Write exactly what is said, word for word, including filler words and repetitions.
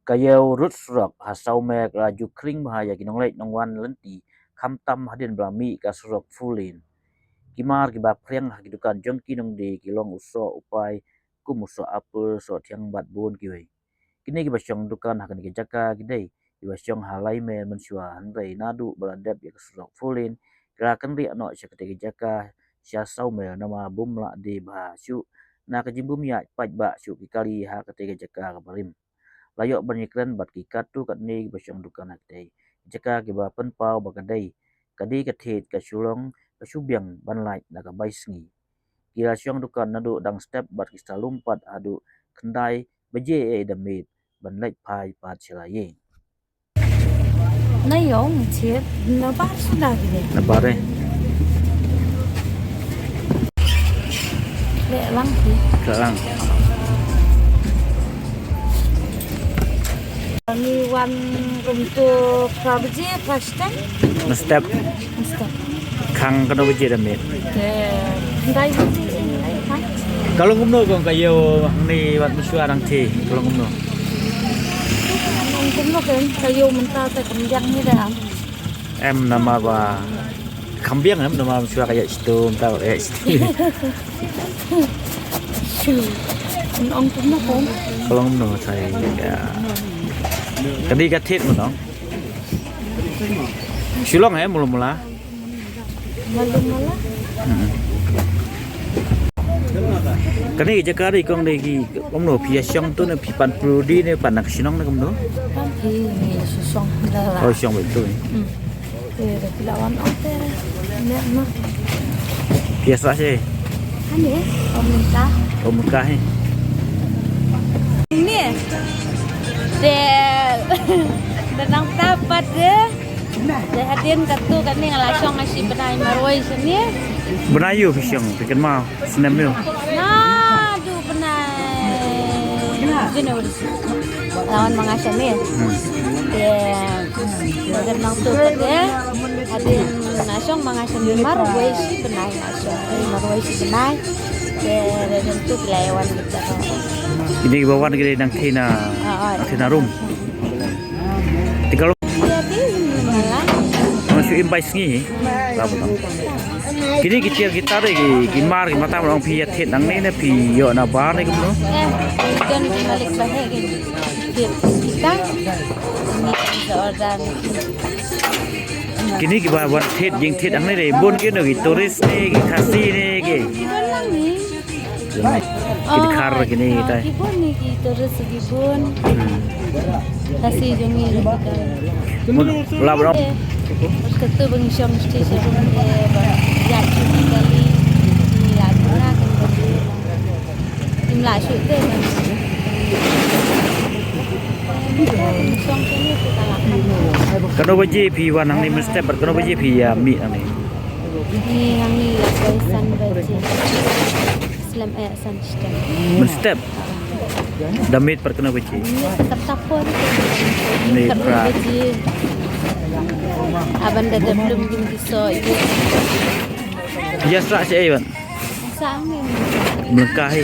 Ka ïew rud surok ha Sawmer ka la ju khring bha ïa ki nongleit nongwan lynti, khamtam hadien ba la mih ka surok four lane. Ki mar kiba phriang ha ki dukan jong ki nongdie ki long u soh u pai, kum u soh apple, soh thiang bad bun kiwei. Kine kiba shong dukan ha kane ka jaka ki dei kiba shong ha lai mail mynshuwa, hynrei naduh ba la dep ïa ka surok four lane, ki la kynriah noh sha katei ka jaka sha Sawmer namar bym lah die bha shuh na ka jingbym ïaid paidbah shuh ki kali ha katei ka jaka kaba rim. La ïoh ban ïakren bad ki katto katne kiba shong dukan ha katei ka jaka, kiba pynpaw ba ka dei ka die ka thied ka shu long ka shu biang ban lait na ka bai sngi. Ki la shong dukan naduh dang step bad ki sa lum pat haduh khyndai baje ïa i da miet ban leit phai pat sha la ïing. Na ïong thied na bar suda gini. Na bar eh. Leh lang ki. Leh lang. Ni wan rum tu pra baje, pra step. Na step. Step. Khang kano baje da miet? Te, dai baje, dai khang. Ka long kumno kong ka ïew hangne wat mynshuwa dang thied, ka long kumno? Ka long kumno kong ka ïew mynta te kam biang hi da. Em namar ba kam biang em namar mynshuwa ka ïaid shitom ta ka ïaid shitom. Shu. Ong kumno kong? Ka long kumno sai. Ka die ka thied mo nong. Shu long eh mula mula. Malu mula. Hmm. Kane ka jaka dei kong dei ki kumno phi ïa shong tu ne phi pan pyrdi ne pan na ka shnong ne kumno? Pan phi ni shu shong la la. Oh shong betul. Hmm. Te da phi la wan ong te ne ma. Phi ïa sa shi. Ani, om ka. Om ka hi. Ni. Te da nang tapat de. Te hadien katu kane nga la shong nga shi bnai marwei shane. Bnai ïu phi shong phi kynmaw snem ïu. Naduh bnai January. La wan ma nga shane. Hmm. Te hadien nang tu kane hadien nga shong ma nga shane marwei shi bnai nga shong marwei shi bnai. Te hadien tu ki la wan kita. Kine kiba wan ki dei nang thina, ah, ah, nang thina rum. Te ka long. Ïa, te ïa, ïa, ïa. Nga shu im bai sngi. Kine ki tiar ki tar ki, ki mar ki mata long phi ïa thied nangne ne phi ïoh na bar ne kumno? Eh, don ki malik ba heh ki. Thied kita. Ni ki order. Kine kiba wan thied jingthied nangne dei bun kino ki tourist ne ki Khasi ne ki. Ki don lang ni. Kine khar kine tai. Ki bun ni ki tourist ki bun. Hmm. Khasi jong ngi. Mun la bro. Pas katu bang shong station de ba ya chu ni kali. Ni la guna kan kali. Im la shu te. Shong sini kita la. Kano baje phi wan hangne mynstep bad kano baje phi ïa mih hangne? Ni hangne la poi san baje. Slem eh san step. Mynstep. Da miet pat kano baje? Ni tap tap pon. Ni kat pra. Baje. Aban da da belum gin kiso ide. Phi ïa sah sha ei ban? Sah ni. Melengkah hi.